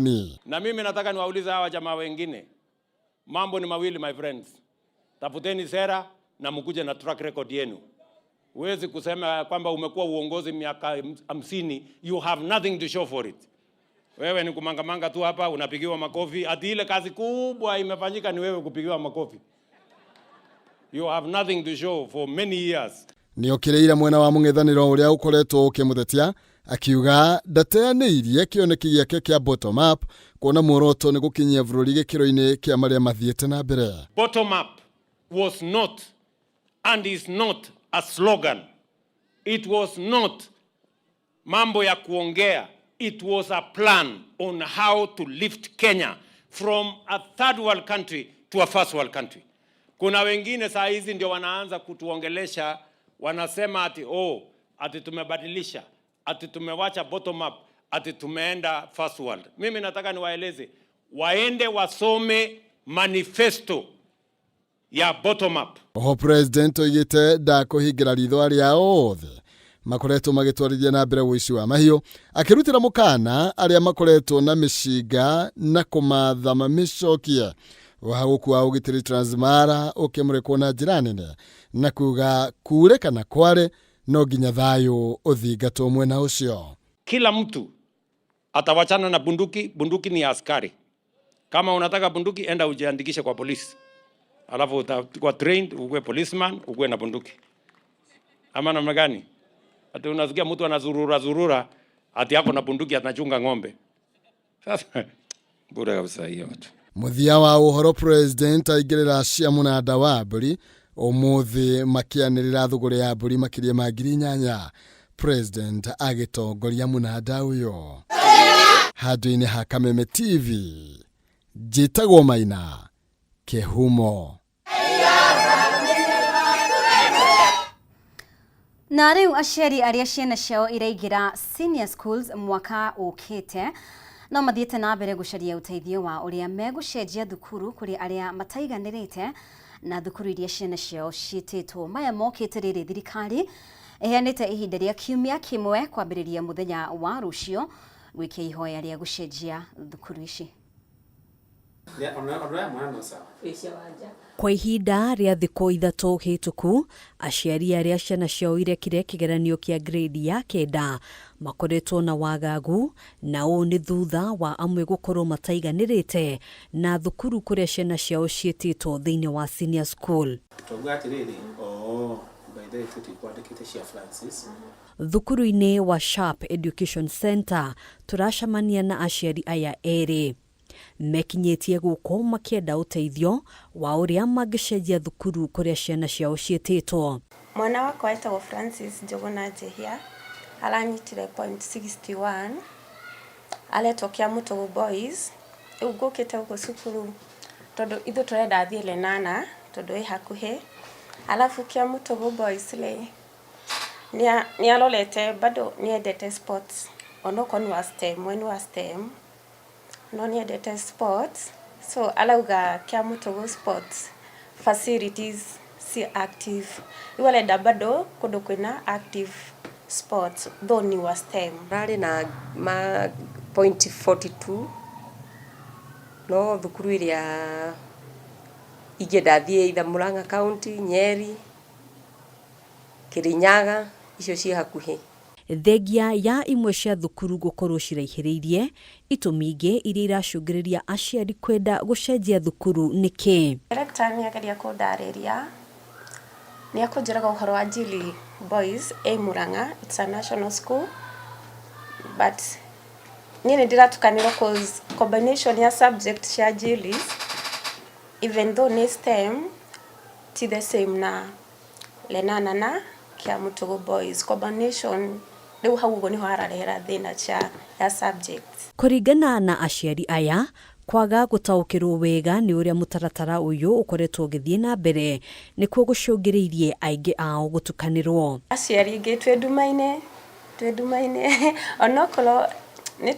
Ni Na mimi nataka niwaulize hawa jamaa wengine, mambo ni mawili my friends, tafuteni sera na mkuje na track record yenu. Huwezi kusema kwamba umekuwa uongozi miaka 50, you have nothing to show for it. Wewe ni kumangamanga tu hapa, unapigiwa makofi. Ati ile kazi kubwa imefanyika ni wewe kupigiwa makofi. You have nothing to show for many years. Nĩokĩrĩire mwena wa mũng'ethanĩro ũrĩa ũkoretwo ũkĩmũtetia, akiuga ndateanĩirie kĩoneki gĩake kĩa bottom up, kuona muoroto nĩ gũkinyia bũrũri gĩkĩro-inĩ kĩa marĩa mathiĩte na mbere. Bottom up was not and is not a slogan. It was not mambo ya kuongea. It was a plan on how to lift Kenya from a third world country to a first world country. Kuna wengine saa hizi ndio wanaanza kutuongelesha, wanasema ati oh, ati tumebadilisha, ati tumewacha bottom up, ati tumeenda first world. Mimi nataka niwaeleze waende wasome manifesto ya bottom up. Oho president oigĩte ndakũhingĩra ritho arĩa othe makoretwo magĩtwarithia na mbere ũici wa mahiũ, akĩrutĩra mũkana arĩa makoretwo na mĩcinga na kũmatha mamĩcokie. Ũhagũku wa ũgitĩri Transmara ũkĩmũrĩkwo na njĩra nene na kuga kure kana kware no nginya thayũ ũthingatwo mwena ũcio. Kila mtu atawachana na bunduki. Bunduki ni ya askari. Kama unataka bunduki, enda ujiandikishe kwa polisi, alafu utakuwa trained, ukuwe policeman, ukuwe na bunduki. Ama namna gani? Ati unasikia mtu anazurura zurura ati ako na bunduki anachunga ng'ombe. Sasa bure kabisa hiyo watu. Mũthia wa ũhoro, president aingĩrĩra cia mũnanda wa mbũri ũmũthĩ makĩanĩrĩra thũgũrĩ ya mbũri makĩria ma 8,000, president agĩtongoria mũnanda ũyũ. Handũ-inĩ ha Kameme TV, njĩtagwo Maina Kĩhumo. Na rĩu aciari arĩa ciana ciao iraingĩra senior schools mwaka ũkĩte no mathiĩte na mbere gũcaria ũteithio wa ũrĩa megũcenjia thukuru kũrĩ arĩa mataiganĩrĩte na thukuru iria ciana ciao ciĩtĩtwo. Maya mokĩte rĩrĩ thirikari ĩheanĩte ihinda rĩa kiumia kĩmwe kwambĩrĩria mũthenya wa rũciũ gwĩkia ihoya rĩa gũcenjia thukuru ici. Kwa ihinda rĩa thikũ 3 hĩtũku, aciari arĩa ciana ciao irekire kĩgeranio kĩa grade ya 9 makoretwo na wagagu, na ũũ nĩ thutha wa amwe gũkorwo mataiganĩrĩte na thukuru kũrĩa ciana ciao ciĩtĩtwo thĩinĩ wa senior school. Twauga atĩrĩrĩ, oh, by the way, tũtikwandĩkĩte cia Francis. Thukuru-inĩ wa Sharp Education Center tũracemania na aciari aya erĩ mekinyĩtie gũkũ makĩenda ũteithio wa ũrĩa mangĩcenjia thukuru kũrĩa ciana ciao ciĩtĩtwo. Mwana wakwa etagwo Francis Njuguna Njihia, aranyitire point 61, aretwo Kiamutũgũ Boys. Rĩu ngũkĩte gũkũ cukuru tondũ ithuĩ tũrenda athiĩ Lenana tondũ ĩ hakuhĩ. Alafu Kiamutũgũ Boys rĩ, nĩ arorete bado nĩ endete sports, onokorwo nĩ wa STEM, we nĩ wa STEM, no nĩ endete sports, so arauga Kiamutũgũ sports facilities ci active. Rĩu arenda bado kũndũ kwĩna active sports, though nĩ wa STEM. Ararĩ na ma point 42, no thukuru ĩrĩa ingĩenda athiĩ either Murang'a County, Nyeri, Kirinyaga, icio ciĩ hakuhĩ. Thengia ya imwe cia thukuru gũkorwo ciraihĩrĩirie, itũmi ingĩ iria iracũngĩrĩria aciari kwenda gũcenjia thukuru nĩ kĩ? Director nĩ ageria kũndarĩria, nĩ akũnjĩraga ũhoro wa Njiri Boys ĩ Murang'a, it's a national school, but niĩ nĩ ndĩratukanĩrwo cause combination ya subject cia Njiri, even though nĩ STEM, ti the same na Lenana na Kiamutũgũ Boys. Combination rĩu hau ũguo nĩho hararehera thĩna cha ya subjects. Kũringana na aciari aya, kwaga gũtaũkĩrwo wega nĩ ũrĩa mũtaratara ũyũ ũkoretwo ũgĩthiĩ na mbere nĩkuo gũcũngĩrĩirie aingĩ ao gũtukanĩrwo. Aciari aingĩ twĩ nduma-inĩ, twĩ nduma-inĩ, onokorwo nĩ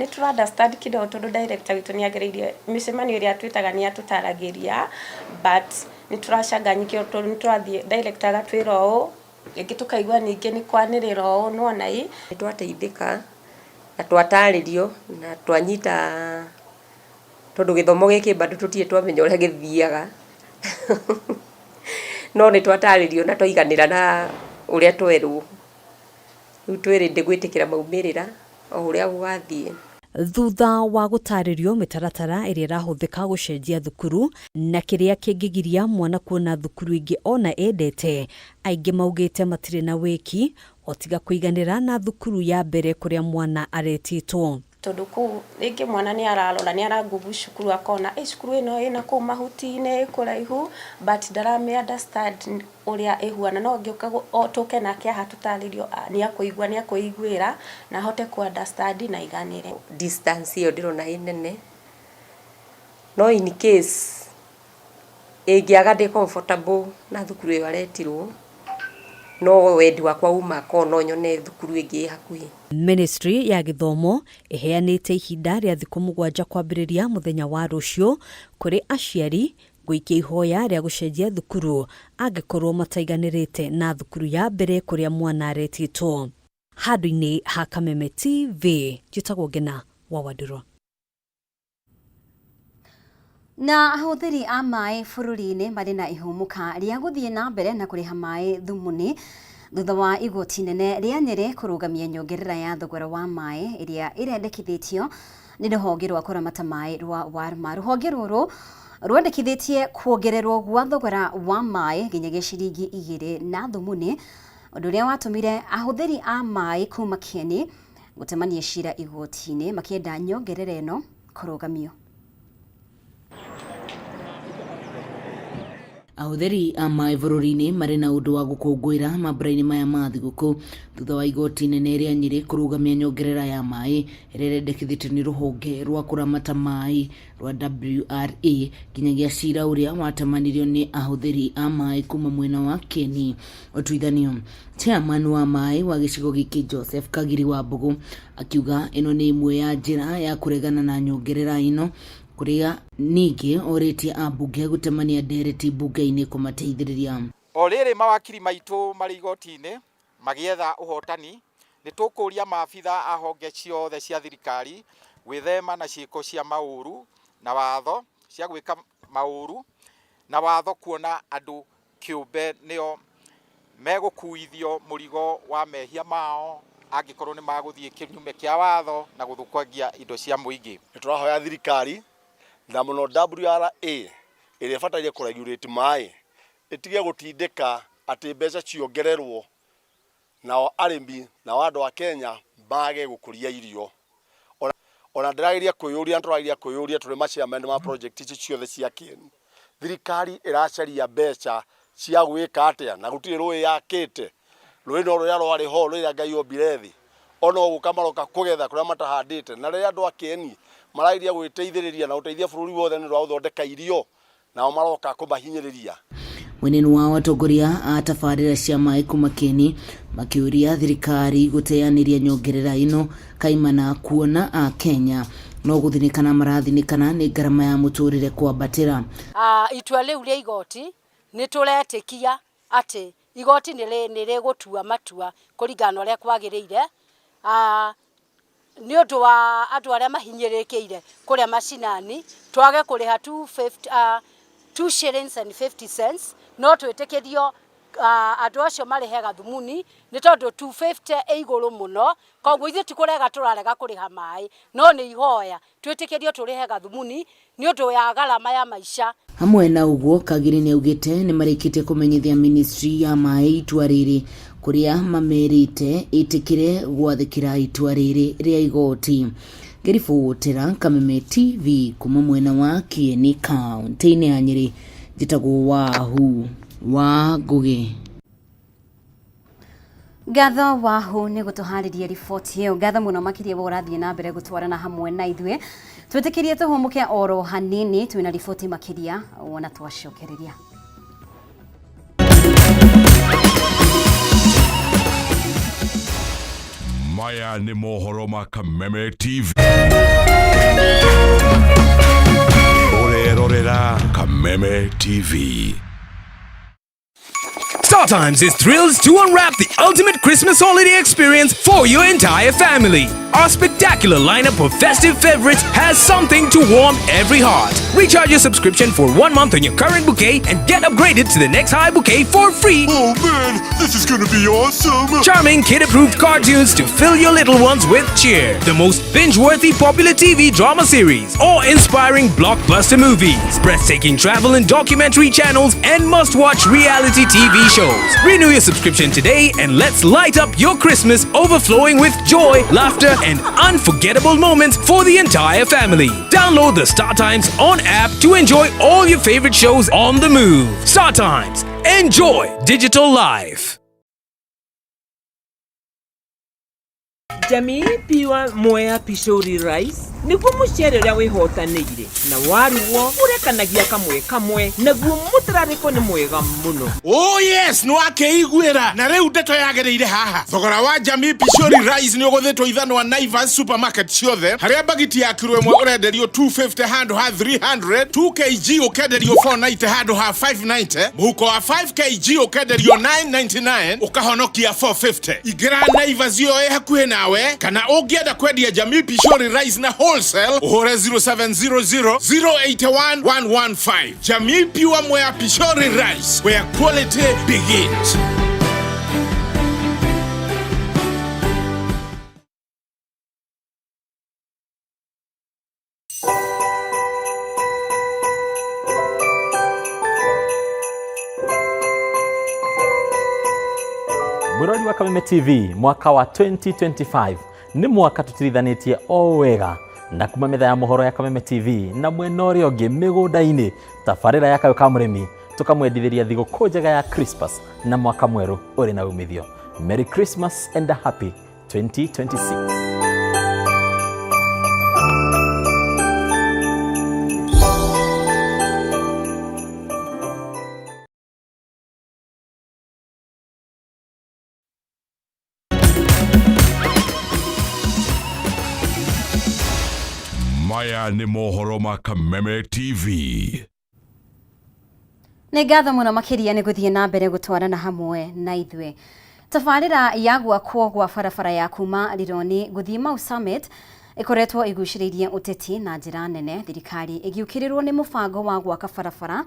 tũra understand kidogo tondũ director witũ nĩ agereirie mĩcemanio ĩrĩa twĩtaga nĩ atũtaragĩria, but nĩ tũracanganyikĩrwo tondũ nĩ tũrathiĩ director agatwĩra ũũ, rĩngĩ tũkaigua ningĩ nĩ kwanĩrĩra ũũ, nĩwona ĩ. Nĩ twateithĩka Na twatarĩrio na twanyita tondũ gĩthomo gĩkĩ bado tũtirĩ twamenya ũrĩa gĩthiaga no nĩ twatarĩrio na twaiganĩra na ũrĩa twerwo. Rĩu twĩ ready gwĩtĩkĩra maumĩrĩra o ũrĩa gũgathiĩ. Thutha wa gũtarĩrio mĩtaratara ĩrĩa ĩrahũthĩka gũcenjia thukuru na kĩrĩa kĩngĩgiria mwana kuona thukuru ĩngĩ ona endete, aingĩ maugĩte matirĩ na wĩki o tiga kũiganĩra na thukuru ya mbere kũrĩa mwana aretĩtwo. Tondũ kũu rĩngĩ mwana nĩ ararora, nĩ ara google cukuru akona ĩ cukuru ĩno ĩna kũu mahuti-inĩ, ĩ kũraihu, but ndaramĩ understand ũrĩa ĩhuana. No angĩũka tũke nake haha tũtarĩrio, nĩ akũigua, nĩ akwĩiguĩra na ahote kũ understand na aiganĩre. Distance ĩyo ndĩrona ĩ nene, no in case ĩngĩaga ndĩ comfortable na thukuru ĩyo aretirwo, no wendi wakwa uma korwo no nyone thukuru ĩngĩ ĩ hakuhĩ. Ministry ya gĩthomo ĩheanĩte ihinda rĩa thikũ 7 kwambĩrĩria mũthenya wa rũciũ kũrĩ aciari gũikia ihoya rĩa gũcenjia thukuru angĩkorwo mataiganĩrĩte na thukuru ya mbere kũrĩa mwana aretĩtwo. Handũ-inĩ ha Kameme TV, njĩtagwo Ngena wa Wandũrũ. Na ahũthĩri a maĩ bũrũri-inĩ marĩ na ihũmũka rĩa gũthiĩ na mbere na kũrĩha maĩ thumuni thutha wa igoti nene rĩa Nyĩrĩ kũrũgamia nyongerera ya thogora wa maĩ ĩrĩa ĩrendekithĩtio nĩ rũhonge rwa kũramata maĩ rwa Warma. Rũhonge rũrũ rwendekithĩtie kuongererwo gwa thogora wa maĩ nginyagia ciringi 2 na thumuni, ũndũ ũrĩa watũmire ahũthĩri a maĩ kuma Kĩeni gũtemania cira igoti-inĩ makĩenda nyongerera ĩno kũrũgamio. Ahũthĩri a maĩ bũrũri-inĩ marĩ na ũndũ wa gũkũngũĩra mambura-inĩ maya ma thigũkũ thutha wa igoti inene rĩa Nyĩrĩ kũrũgamia nyongerera ya maĩ ĩrĩa ĩrendekithĩtio nĩ rũhonge rwa kũramata maĩ rwa WRA nginyagia cira ũrĩa watemanirio nĩ ahũthĩri a maĩ kuma mwena wa Kĩeni ũtuithanio. Chairman wa maĩ wa gĩcigo gĩkĩ Joseph Kagiri wa Mbũgũ akiuga ĩno nĩ ĩmwe ya njĩra ya kũregana na nyongerera ĩno, kũrĩa ningĩ orĩtie ambunge gũtemania ndereti mbunge-inĩ kũmateithĩrĩria. O rĩrĩ mawakiri maitũ marĩ igoti-inĩ magĩetha ũhotani, nĩ tũkũria maabitha a honge ciothe cia thirikari gwĩthema na ciĩko cia maũru na watho, cia gwĩka maũru na watho, kuona andũ kĩũmbe nĩo megũkuithio mũrigo wa mehia mao angĩkorwo nĩ magũthiĩ kĩnyume kĩa watho na gũthũkangia indo cia mũingĩ. Nĩ tũrahoya thirikari na mũno WRA ĩrĩa ĩbataire kũregulate maĩ ĩtige gũtindĩka atĩ mbeca ciongererwo nao arĩmi nao andũ a Kenya mage gũkũria irio. Ona ndĩrageria kwĩyũria, tũrageria kwĩyũria tũrĩ ma chairman ma project ici ciothe cia Kĩeni, thirikari ĩracaria mbeca cia gwĩka atĩa na gũtirĩ rũĩ yakĩte. Rũĩ no rũrĩa rwarĩ ho rũrĩa Ngai ombire thĩ, ona gũka maroka kũgetha kũrĩa matahandĩte, na rĩrĩa andũ a Kĩeni marageria gwĩteithĩrĩria na gũteithia bũrũri wothe nĩ ũndũ wa gũthondeka irio, nao maroka kũmahinyĩrĩria. Mwena-inĩ wao atongoria a tabarĩra cia maĩ kuma Kĩeni makĩũria thirikari gũteanĩria nyongerera ĩno kaimana kuona a Kenya no gũthinĩkana marathinĩkana nĩ ngarama ya mũtũrĩre kwambatĩra. Itua rĩu rĩa igoti nĩ tũretĩkia atĩ igoti nĩ rĩgũtua matua kũringana na ũrĩa kwagĩrĩire, nĩ ũndũ wa andũ arĩa mahinyĩrĩrĩkĩire kũrĩa macinani, twage kũrĩha 2 shillings and 50 cents, no twĩtĩkĩrio andũ acio marĩhe gathumuni nĩ tondũ 250 ĩ igũrũ mũno, koguo ithuĩ ti kũrega tũrarega kũrĩha maĩ, no nĩ ihoya twĩtĩkĩrio tũrĩhe gathumuni nĩ ũndũ ya garama ya maica. Hamwe na ũguo Kagiri nĩ augĩte nĩ marĩkĩtie kũmenyithia ministry ya maĩ itua rĩrĩ kũrĩa mamerĩte ĩtĩkĩre gwathĩkĩra itua rĩrĩ rĩa igoti. Ngĩribotera Kameme TV kuma mwena wa Kĩeni kaunti-inĩ ya Nyĩrĩ, njĩtagwo Wahu wa Ngũgĩ. Ngatho Wahu nĩ gũtũharĩria riboti ĩyo. Ngatho mũno makĩria we ũrathiĩ na mbere gũtwarana hamwe na ithuĩ. Twĩtĩkĩrie tũhũmũke oro hanini, twĩna riboti makĩria wona twacokereria. Maya nĩ mohoro ma Kameme TV. Ũrerorera Kameme TV. Stop! StarTimes is thrilled to unwrap the ultimate Christmas holiday experience for your entire family. Our spectacular lineup of festive favorites has something to warm every heart. Recharge your subscription for 1 month on your current bouquet and get upgraded to the next high bouquet for free. Oh man, this is gonna be awesome! Charming kid-approved cartoons to fill your little ones with cheer. The most binge-worthy popular TV drama series, awe-inspiring blockbuster movies, breathtaking travel and documentary channels, and must-watch reality TV shows. Renew your subscription today and let's light up your Christmas overflowing with joy, laughter, and unforgettable moments for the entire family. Download the StarTimes On app to enjoy all your favorite shows on the move. StarTimes, enjoy digital life. Jamii Pure Mwea Pishori Rice nĩguo mũcere ũrĩa wĩhotanĩire na warugwo ũrekanagia kamwe kamwe naguo mũtararĩko nĩ mwega mũno. Oh yes, nĩ wakĩiguĩra na rĩu ndeto yagĩrĩire haha. Thogora wa Jamii Pishori Rice nĩ ũgũthĩtwo ithanwa Naivas supermarket ciothe, harĩa bagiti ya kiro ĩmwe ũrenderio 250 handũ ha 300, 2 kg ũkenderio 490 handũ ha 590, mũhuko wa 5 kg ũkenderio 999 ũkahonokia 450. Ingĩra Naivas ĩyo ĩ hakuhĩ nawe, kana ũngĩenda kwendia Jamii Pishori Rice na wholesale ũhũre 0700 081 115. Jamii Pure Mwea Pishori Rice, where quality begins. Mwirori wa Kameme TV, mwaka wa 2025 nĩ mwaka tũtirithanĩtie o wega na kuma metha ya mohoro ya Kameme TV na mwena ũrĩa ũngĩ mĩgũnda-inĩ tabarĩra ya kayũ ka mũrĩmi tũkamwendithĩria thigũkũ njega ya Christmas na mwaka mwerũ ũrĩ na umithio. Merry Christmas and a happy 2026. Maya nĩ mohoro ma Kameme TV. Nĩ ngatho mũno makĩria nĩ gũthiĩ na mbere gũtwarana hamwe na ithuĩ. Tabarĩra ya gwakwo gwa barabara ya kuma Rironi gũthiĩ Mau Summit ĩkoretwo ĩgucĩrĩirie ũteti na njĩra nene, thirikari ĩgĩũkĩrĩrwo nĩ mũbango wa gwaka barabara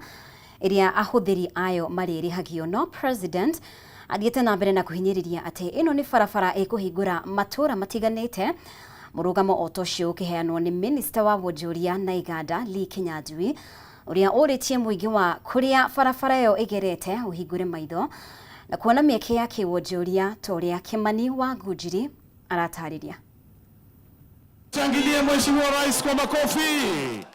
ĩrĩa ahũthĩri ayo marĩrĩhagio, no president athiĩte na mbere na kũhinyĩrĩria atĩ ĩno nĩ barabara ĩkũhingũra matũũra matiganĩte. Mũrũgamo o ta ũcio ũkĩheanwo nĩ minista wa wonjoria na iganda Lee Kinyanjui, ũrĩa ũrĩtie mũingĩ wa kũrĩa barabara ĩyo ĩgerete ũhingũre maitho na kuona mĩeke ya kĩwonjoria ta ũrĩa Kimani wa Ngunjiri aratarĩria. Shangilie Mheshimiwa Rais kwa makofi.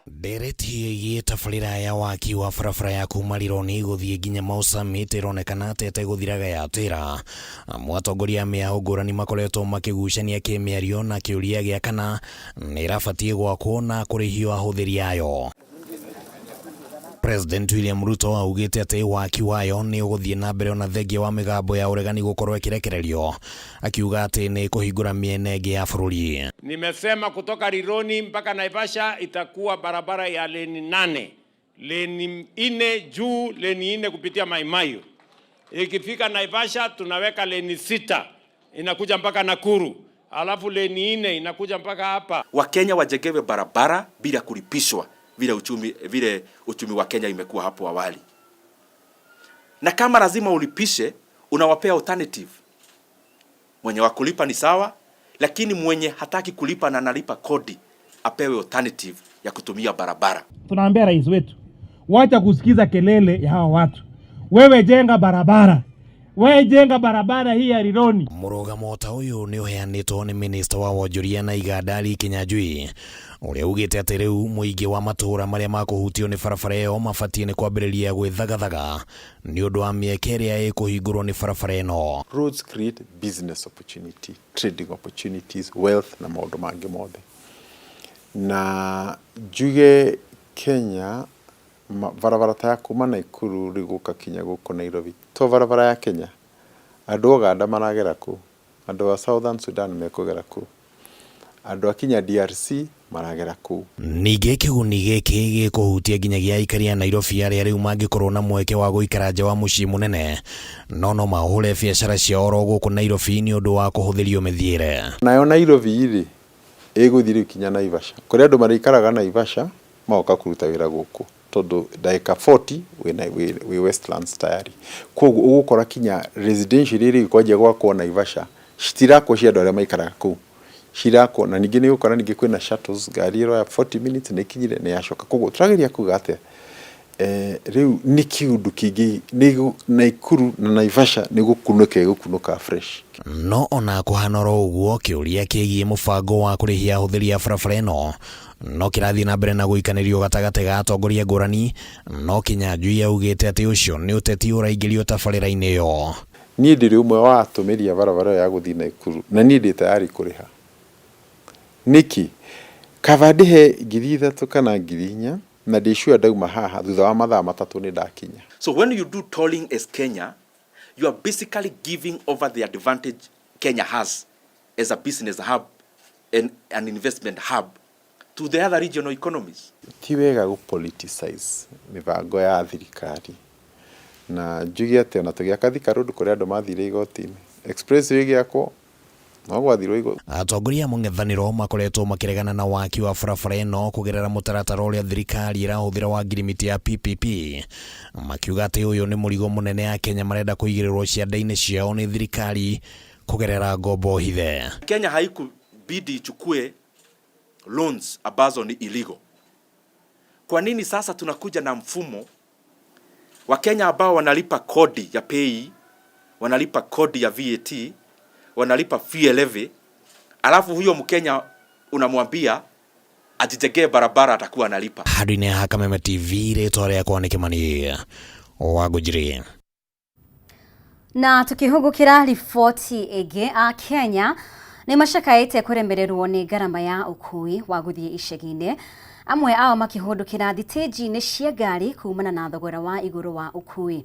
Ndereti ĩgiĩ tabarĩra ya waki wa barabara ya kuma Rironi gũthiĩ nginya Mau Summit ĩronekana ta ĩtegũthiraga yatĩra. Amu atongoria a mĩahu ngũrani makoretwo makĩgucania kĩmĩario na kĩũria gĩa kana nĩ ĩrabatiĩ gwakwo na kũrĩhio ahũthĩri ayo. President William Ruto augĩte atĩ waki wayo nĩ ũgũthiĩ na mbere ona thengia wa mĩgambo ya ũregani gũkorwo ĩkĩrekererio, akiuga atĩ nĩ kũhingũra mĩena ĩngĩ ya bũrũri. Nimesema kutoka Rironi mpaka Naivasha itakuwa barabara ya leni 8, leni 4 juu, leni 4 kupitia Maimayu. Ikifika Naivasha tunaweka leni 6 inakuja mpaka Nakuru, alafu leni 4 inakuja mpaka hapa. Wakenya wajengewe barabara bila kulipishwa vile uchumi wa Kenya imekuwa hapo awali. Na kama lazima ulipishe, unawapea alternative. Mwenye wa kulipa ni sawa, lakini mwenye hataki kulipa na analipa kodi apewe alternative ya kutumia barabara. Tunaambia rais wetu, wacha kusikiza kelele ya hawa watu. Wewe jenga barabara, wewe jenga barabara hii ya Rironi. Mũrũgamo ta ũyũ nĩ ũheanĩtwo nĩ minista wa wonjoria na iganda Lee Kinyanjui, ũrĩa ugĩte atĩ rĩu mũingĩ wa matũũra marĩa makũhutio nĩ barabara ĩyo mabatiĩ nĩ kwambĩrĩria gwĩthagathaga nĩ ũndũ wa mĩeke ĩrĩa ĩkũhingũrwo nĩ barabara ĩno. Roads create business opportunity, trading opportunities, wealth na maũndũ mangĩ mothe. Na njuge Kenya barabara ta ya kuma Nakuru rĩu gũka kinya gũkũ Nairobi to barabara ya Kenya, andũ Uganda maragera kũu, andũ a Southern Sudan mekũgera kũu, Andũ a kinya DRC maragera kũu. Ningĩ kĩguni gĩkĩ gĩkũhutia nginyagia aikari a Nairobi arĩa rĩu mangĩkorwo na mweke wa gũikara nja wa mũciĩ mũnene no no mahũre biacara ciao oro gũkũ Nairobi nĩ ũndũ wa kũhũthĩrio mĩthiĩre. Nayo Nairobi rĩ, ĩgũthiĩ rĩu kinya Naivasha. Kũrĩ andũ marĩikaraga Naivasha magoka kũruta wĩra gũkũ tondũ ndagĩka 40 wĩ Westlands tayari. Kwoguo ũgũkora kinya residential iria ikwanjia gwakwo Naivasha citirakwo cia andũ arĩa maikaraga kũu. Cirakwo na ningĩ nĩ ũgũkora ningĩ kwĩna shuttles, ngari ĩroya 40 minutes nĩ ĩkinyire nĩ yacoka. Kwoguo tũrageria kuga atĩa? Rĩu nĩ kĩũndũ kĩngĩ Naikuru na Naivasha nĩ gũkunũka ĩgũkunũka fresh. No ona kũhana oro ũguo, kĩũria kĩgiĩ mũbango wa kũrĩhia ahũthĩri a barabara ĩno no kĩrathiĩ na mbere na gũikanĩrio gatagatĩ ga atongoria ngũrani, no Kinyanjui augĩte atĩ ũcio nĩ ũteti ũraingĩrio tabarĩra-inĩ ĩyo. Niĩ ndĩrĩ ũmwe wa atũmĩri a barabara ĩyo ya gũthiĩ Naikuru na niĩ ndĩ tayari kũrĩha. Nĩkĩ? Kaba ndĩhe 3000 kana 4000 na ndĩ sure ndauma haha thutha wa mathaa matatũ nĩ ndakinya. So when you do tolling as Kenya, you are basically giving over the advantage Kenya has as a business hub and an investment hub to the other regional economies. Ti wega gũ politicize mĩbango ya thirikari na njuge atĩ ona tũgĩaka Thika Road kũrĩ andũ mathire igoti-inĩ, Expressway ĩgĩakwo no gwathirwo igoti. Atongoria a mũng'ethanĩro makoretwo makĩregana na waki wa barabara ĩno kũgerera mũtaratara ũrĩa thirikari ĩrahũthĩra wa ngirimiti ya PPP, makiuga atĩ ũyũ nĩ mũrigo mũnene Akenya marenda kũigĩrĩrwo ciande-inĩ ciao nĩ thirikari kũgerera ngombo hithe. Kenya haikubidi ichukue loans ambazo ni illegal. Kwa nini sasa tunakuja na mfumo Wakenya ambao wanalipa kodi ya PAYE, wanalipa kodi ya VAT, wanalipa fuel levy, alafu huyo Mkenya unamwambia ajijengee barabara atakuwa analipa. Handũ-inĩ ha Kameme TV, rĩtwa rĩakwa nĩ Kĩmani wa Ngũnjiri. Na tukihũgũkĩra riboti ĩngĩ, a Kenya nĩ macakaĩte kũremererwo nĩ ngarama ya ũkui wa gũthiĩ icagi-inĩ, amwe ao makĩhũndũkĩra thitĩnji-inĩ cia ngari kumana na thogora wa igũrũ wa ũkui.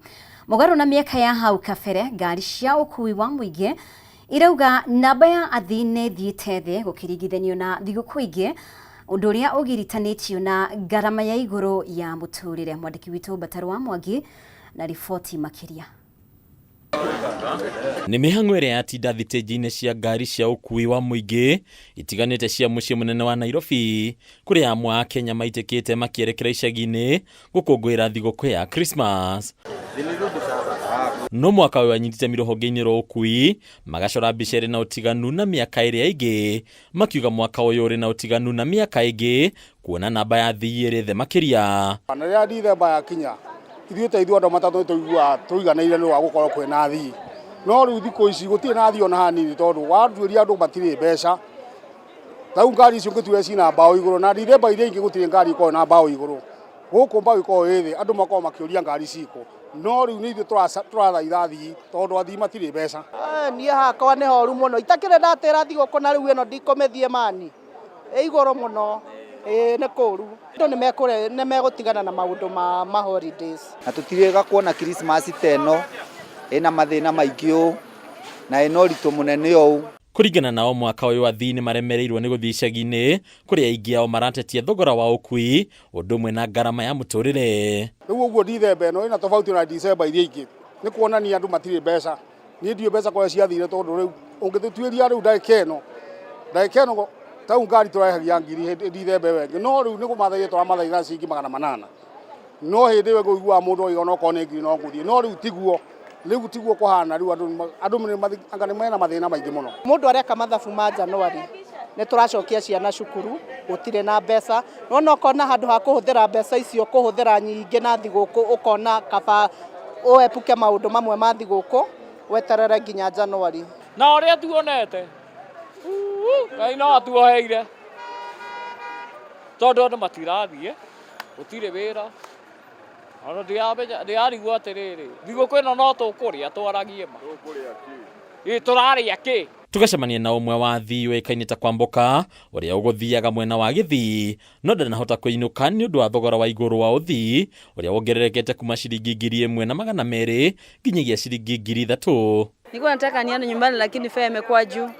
Mũgarũ na mĩaka ya hau kabere, ngari cia ũkui wa mũingĩ irauga namba ya athii nĩ ĩthiĩte thĩ gũkĩringithanio na thigũkũ ingĩ, ũndũ ũrĩa ũgiritanĩtio na ngarama ya igũrũ ya mũtũrĩre. Mwandĩki witũ Mbatarũ wa Mwangi na riboti makĩria. Nĩ mĩhang'o ĩrĩa yatinda thitĩnji-inĩ cia ngari cia ũkui wa mũingĩ itiganĩte cia mũciĩ mũnene wa Nairobi, kũrĩa amwe a Kenya maitĩkĩte makĩerekera icagi-inĩ gũkũngũĩra thigũkũ ya Christmas. No mwaka ũyũ anyiti itemi rũhonge-inĩ rwa ũkui magacora mbica ĩrĩ na ũtiganu na mĩaka ĩrĩa ĩngĩ, makiuga mwaka ũyũ ũrĩ na ũtiganu na mĩaka ĩngĩ kuona namba ya athii ĩrĩ thĩ makĩria. Na rĩrĩa Dithemba yakinya, ithuĩ ta ithuĩ andũ a matatũ nĩ tũiguaga tũiganĩire nĩ wa gũkorwo kwĩna athii. No rĩu thikũ ici gũtirĩ na athii ona hanini tondũ watuĩria andũ matirĩ mbeca. Ta rĩu ngari icio ũngĩtuĩria ciĩna mbaũ igũrũ na Dithemba iria ingĩ gũtirĩ ngari ĩkoragwo na mbaũ igũrũ. Gũkũ mbaũ ĩkoragwo ĩ thĩ, andũ makoragwo makĩũria ngari cikũ. No rĩu nĩ ithuĩ tũrathaitha athii tondũ athii matirĩ mbeca. Niĩ hakwa nĩ horu mũno, itakĩrĩ ndatĩra thigũkũ na rĩu ĩno ndikũmĩthiĩ mani. Ĩ igũrũ mũno, ĩĩ nĩ kũru. Andũ nĩ megũtigana na maũndũ ma holidays. Na tũtirĩga kuona Christmas ta ĩno ĩna mathĩna maingĩ ũũ na ĩna ũritũ mũnene ũũ. Kũringana nao mwaka ũyũ athii nĩ maremereirwo nĩ gũthiĩ icagi-inĩ kũrĩa aingĩ ao maratetia thogora wa ũkui ũndũ ũmwe na ngarama ya mũtũrĩre. Rĩu ũguo Dithemba ĩno ĩna tofauti na Dicemba iria ingĩ nĩ kuonania andũ matirĩ mbeca. Niĩ ndiũĩ mbeca kũrĩa ciathire tondũ rĩu ũngĩtũtuĩria rĩu ndagĩka ĩno, ndagĩka ĩno ta rĩu ngari tũrarĩhagia ngiri hĩndĩ Dithemba ĩyo ĩngĩ, no rĩu nĩ kũmathaithia tũramathaitha ciringi 800. No hĩndĩ ĩyo ĩngĩ ũiguaga mũndũ oiga onokorwo nĩ ngiri no ngũthiĩ, no rĩu tiguo, rĩu tiguo kũhana, rĩu andũ anga nĩ mena mathĩna maingĩ mũno. Mũndũ areka mathabu ma January, nĩ tũracokia ciana cukuru, gũtirĩ na mbeca, nĩwona ũkona handũ ha kũhũthĩra mbeca icio kũhũthĩra nyingĩ na thigũkũ, ũkona kaba ũepuke maũndũ mamwe ma thigũkũ, weterere nginya January. Na ũrĩa tuonete, Ngai no atuoheire, tondũ andũ matirathiĩ, gũtirĩ wĩra, ona ndĩrarigwo atĩrĩrĩ, thigũkũ ĩno no tũkũrĩa twaragie ma? Ĩ tũrarĩa kĩ? Tũgacemania na ũmwe wa athii ũĩkaine ta Kwamboka, ũrĩa ũgũthiaga mwena wa Gĩthii, no ndanahota kũinũka nĩ ũndũ wa thogora wa igũrũ wa ũthii ũrĩa wongererekete kuma ciringi 1200 nginyagia ciringi 3000. Nilikuwa nataka niende nyumbani lakini fare imekuwa juu.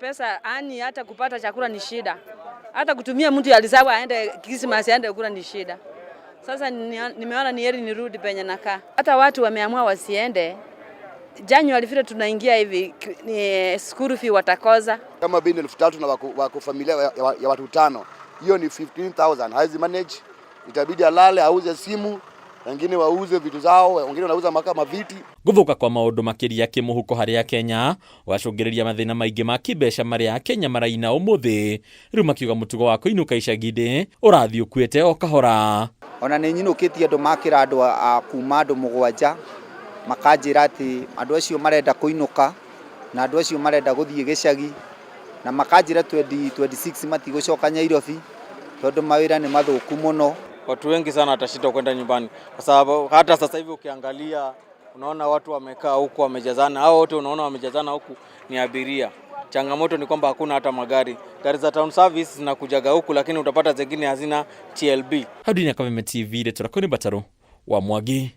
Pesa yani hata kupata chakula ni shida, hata kutumia mtu alisawa aende Christmas aende kula ni shida. Sasa nimeona ni heri nirudi penye nakaa. Hata watu wameamua wasiende January vile tunaingia hivi ni school fee watakoza. Kama bei ni 3000 na wako familia ya watu tano, hiyo ni 15,000 hawezi manage, itabidi alale auze simu, wengine wauze vitu zao, wengine wanauza kama viti. Gũthũka kwa maũndũ makĩria kĩmũhuko harĩ Akenya gwacũngĩrĩria mathĩna maingĩ ma kĩmbeca marĩa Akenya maraina ũmũthĩ rĩu makiuga mũtugo wa kũinũka icagi-inĩ ũrathiĩ ũkuĩte o kahora. Ona nĩ nyinũkĩtie andũ makĩra andũ a kuma andũ 7 makanjĩra atĩ andũ acio marenda kũinũka na andũ acio marenda gũthiĩ gĩcagi na makanjĩra 2026 matigũcoka Nairobi tondũ mawĩra nĩ mathũku mũno. Watu wengi sana watashindwa kwenda nyumbani kwa sababu hata sasa hivi ukiangalia unaona watu wamekaa huku wamejazana, hao wote unaona wamejazana huku ni abiria. Changamoto ni kwamba hakuna hata magari. Gari za town service zinakujaga huku, lakini utapata zingine hazina TLB. Hau ya Kameme TV rĩtwa rĩakwa nĩ Mbatarũ wa Mwangi.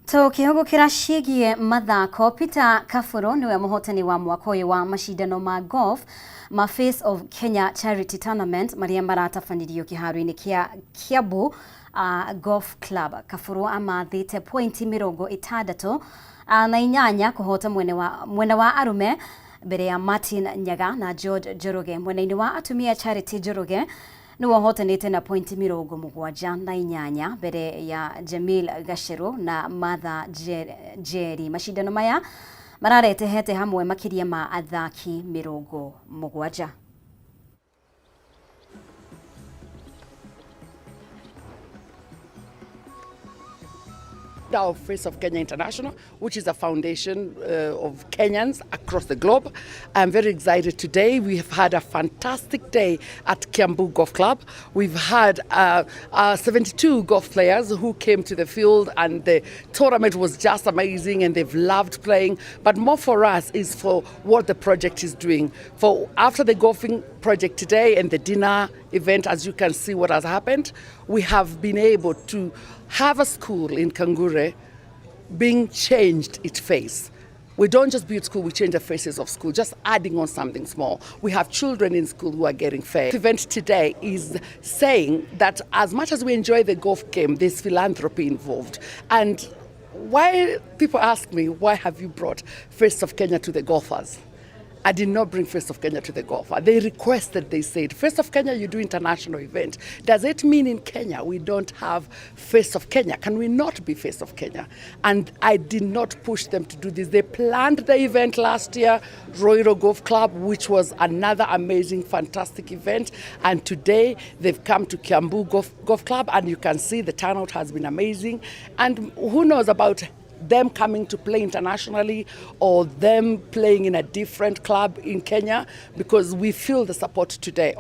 Tũkĩhũgũkĩra ciĩgiĩ mathako, Peter Kaburu nĩwe mũhotani wa mwaka ũyũ wa macindano ma golf ma Face of Kenya Charity Tournament marĩa maratabanirio kĩharo-inĩ kĩa Kiambu Golf Club. Kaburu amathĩte pointi 68 kũhota mwena wa arũme mbere ya Martin Nyaga na George Njoroge. Mwena-inĩ wa atumia Charity Njoroge nĩwe ũhotanĩte na pointi 78 mbere ya Jamil Gacheru na Martha Njeri. Macindano maya mararetehete hamwe makĩria ma athaki 70. Our Face of Kenya International, which is a foundation of Kenyans across the globe. I'm very excited today. We have had a fantastic day at Kiambu Golf Club. We've had 72 golf players who came to the field, and the tournament was just amazing, and they've loved playing. But more for us is for what the project is doing. For after the golfing project today and the dinner event, as you can see what has happened, we have been able to have a school in Kangure being changed its face. We don't just build school, we change the faces of school, just adding on something small. We have children in school who are getting fed. The event today is saying that as much as we enjoy the golf game, there's philanthropy involved. And why people ask me, why have you brought Face of Kenya to the golfers? I did not bring Face of Kenya to the golfer. They requested, they said, Face of Kenya, you do international event. Does it mean in Kenya we don't have Face of Kenya? Can we not be Face of Kenya? And I did not push them to do this. They planned the event last year, Royal Golf Club, which was another amazing, fantastic event. And today they've come to Kiambu Golf Club, and you can see the turnout has been amazing. And who knows about them coming to play internationally or them playing in a different club in Kenya, because we feel the support today.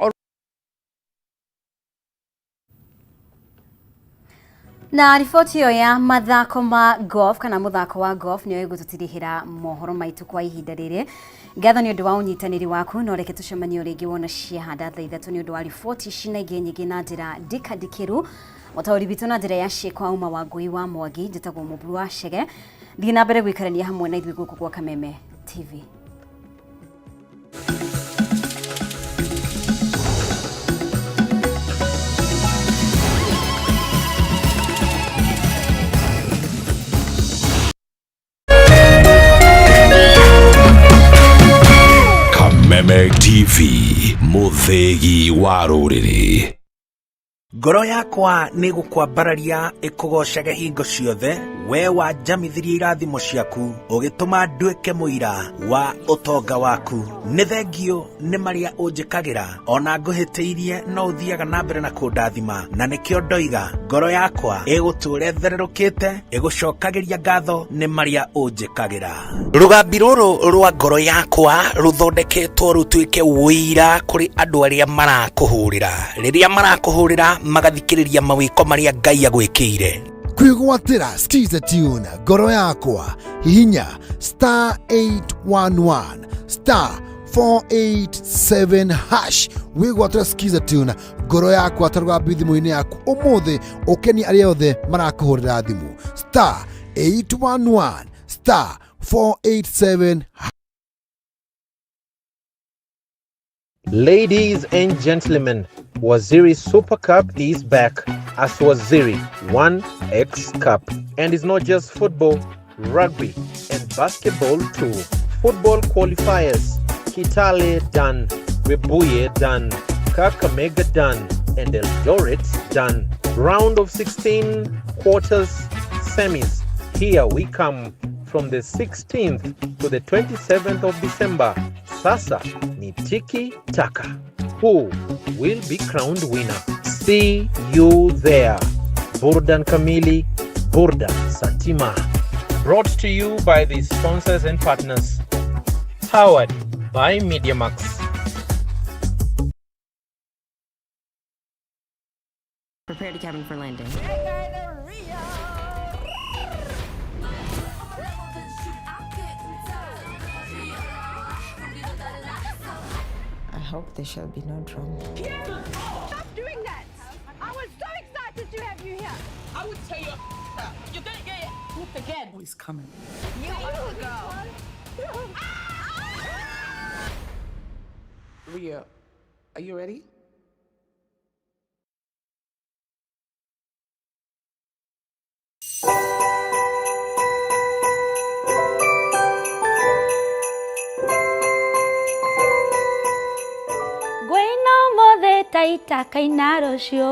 Na riboti ĩyo ya mathako ma golf kana mũthako wa golf nĩyo ĩgũtũtirihĩra mohoro maitũ kwa ihinda rĩrĩ. Ngatho nĩ ũndũ wa ũnyitanĩri waku, no reke tũcemanie rĩngĩ wona ciahanda thaa 3 nĩ ũndũ wa riboti ici na ingĩ nyingĩ na njĩra ndikandikĩru. Mũtaũri witũ na njĩra ya ciĩko auma wa Ngũi wa Mwangi, njĩtagwo Mũmbu wa Chege. Thiĩ na mbere gũikarania hamwe na ithuĩ gũkũ gwa Kameme TV. Kameme TV, mũthĩgi wa rũrĩrĩ. Ngoro yakwa nĩ gũkwambararia ĩkũgocage hingo ciothe, we wanjamithirie irathimo ciaku, ũgĩtũma nduĩke mũira wa ũtonga waku. Nĩ thengio nĩ marĩa ũnjĩkagĩra, ona ngũhĩtĩirie no ũthiaga na mbere na kũndathima, na nĩkĩo ndoiga ngoro yakwa ĩgũtũũra ĩthererũkĩte, ĩgũcokagĩria ngatho nĩ marĩa ũnjĩkagĩra. Rũgambi rũrũ rwa ngoro yakwa rũthondeketwo rũtuĩke ũira kũrĩ andũ arĩa marakũhũrĩra. Rĩrĩa marakũhũrĩra magathikĩrĩria mawĩko marĩa Ngai agwĩkĩire. Kwĩgwatĩra Skiza Tune ngoro yakwa, hihinya star 811 star 487 hash wĩgwatĩra Skiza Tune ngoro yakwa ta rũgambi thimũ-inĩ yaku ũmũthĩ, ũkenie arĩa othe marakũhũrĩra thimũ star 811 star 487. Ladies and gentlemen, Waziri Super Cup is back as Waziri 1X Cup. And it's not just football, rugby, and basketball too. Football qualifiers, Kitale done, Webuye done, Kakamega done, and Eldoret done. Round of 16, quarters, semis. Here we come from the 16th to the 27th of December. Sasa ni tiki taka. Who will be crowned winner? See you there. Burdan Kamili, Burdan Satima. Brought to you by the sponsors and partners. Powered by MediaMax. Prepare to cabin for landing. I hope there shall be no drama. Stop doing that! I was so excited to have you here. I would tear your up. You're gonna get your whooped again. Oh, he's coming. You are the girl. Ria, are you ready? Ngwĩna ũmũthĩ ta itakaina rũciũ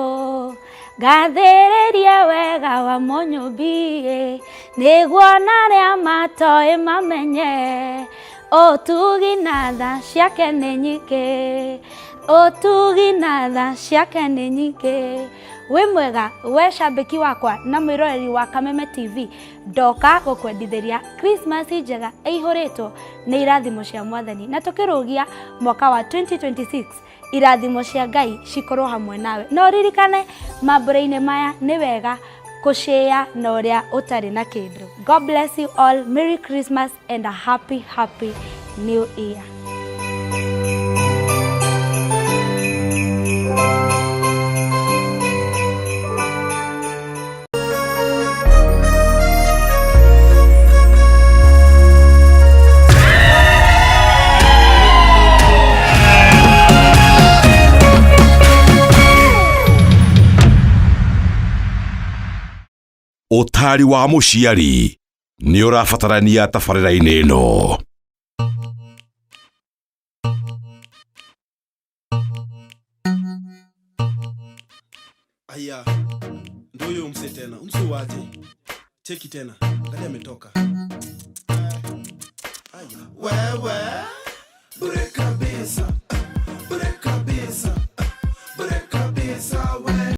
ngathĩrĩria wega wa Mũnyũmbi nĩguo na arĩa matoĩ mamenye ũtugi na tha ciake nĩ nyingĩ, ũtugi na tha ciake nĩ nyingĩ. Wĩ mwega we cambĩki wakwa na mwĩroreri wa Kameme TV, ndoka gũkwendithĩria Christmas njega ĩihũrĩtwo nĩ irathimo cia Mwathani, na tũkĩrũgia mwaka wa 2026 irathimo cia Ngai cikorwo hamwe nawe. No ririkane mambura-inĩ maya nĩ wega kũshare na ũrĩa ũtarĩ na kĩndũ. God bless you all. Merry Christmas and a happy, happy new year. Ũtari wa mũciari nĩ ũrabatarania tabarĩra-inĩ ĩno. Aya, ndo huyo mse tena, mse waje cheki tena, angalia ametoka. Aya, wewe bure kabisa.